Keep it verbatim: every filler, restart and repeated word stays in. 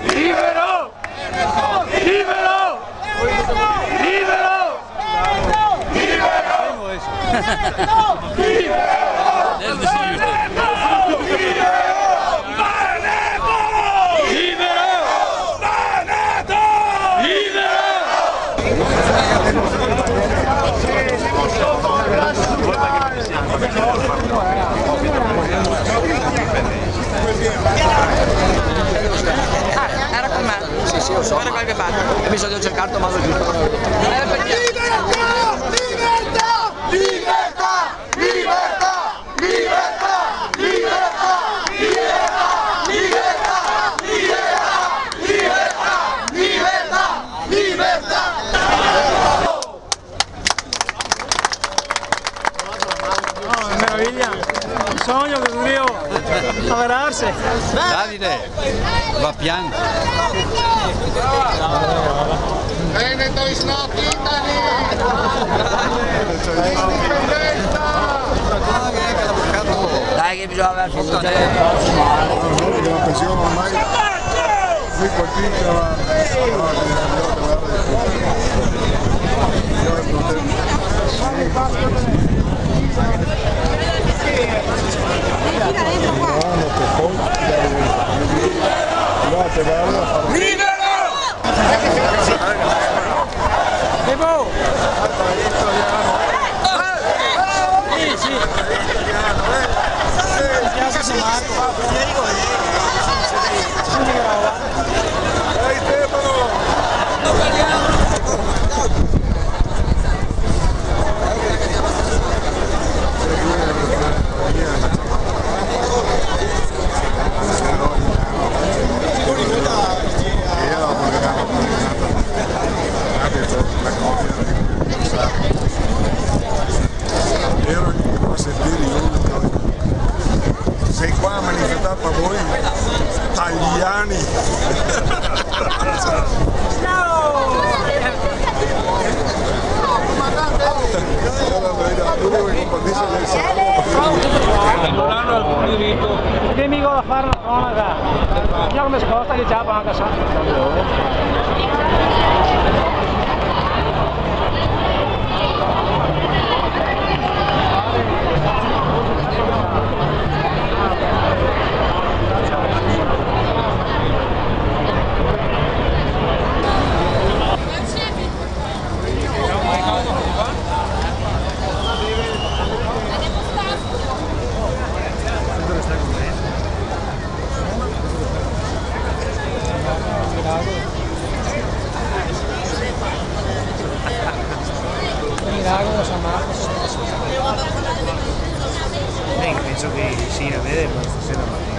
Libero! Libero! Libero! Libero! Libero! Ah, era con me. Sì, sì, lo so. Guarda qualche parte. E bisogna cercare Tommaso giusto. Libertà! Libertà! Libertà! No, che meraviglia! Un sogno che riesco a averarse. Davide, va pian. Veneto is not Italy! L'indipendenza! Dai che bisogna aver fiducia. Sì, partita. Sì, sì. Mi piace San Marco. Ero in sentire io, sei qua a manifestar par voi? Taliani! Che mi go da far na cronaca? Io come sposta che ciapa anca sa. Miracolo, San Marco. Ben, penso che sì, la vede, ma stasera va ben.